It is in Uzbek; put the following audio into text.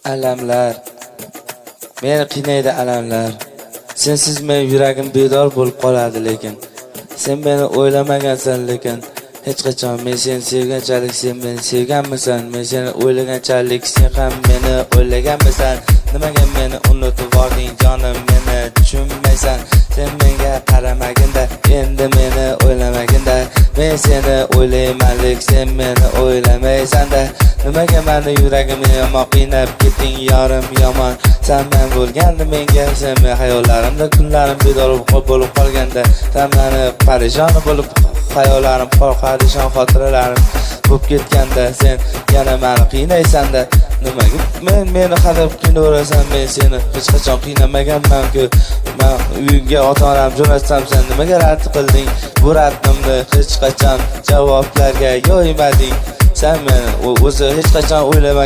Alamlar meni qiynaydi, alamlar. Sensiz men yuragim bedor bo'lib qoladi, lekin sen meni o'ylamagansan, lekin hech qachon. Men seni sevganchalik sen meni sevganmisan? Men seni o'ylaganchalik sen ham meni o'ylaganmisan? Nimaga meni unutib yubording, jonim, meni tushunmaysan? Sen menga qaramaginda, endi meni o'ylamaginda. Men seni o'ylayman, lek sen meni o'ylamaysanda. Nimaga mani yuragimni yomon qiynab ketding, yorim, yomon? San man bo'lgandi menga, sen men xayollarimda kunlarim bedor bo'lib qolganda. San mani parishon bo'lib, xayollarim parishon, xotiralarim bo'lib ketganda, sen yana mani qiynaysanda. Nimaga men meni hadeb qiynayverasan? Men seni hech qachon qiynamaganman-ku. Man uyimga ota onam jo'natsam, sen nimaga rad qilding bu raddimni? Hech qachon javoblarga yo'ymading. Sen meni o'zi hech qachon o'ylamagan.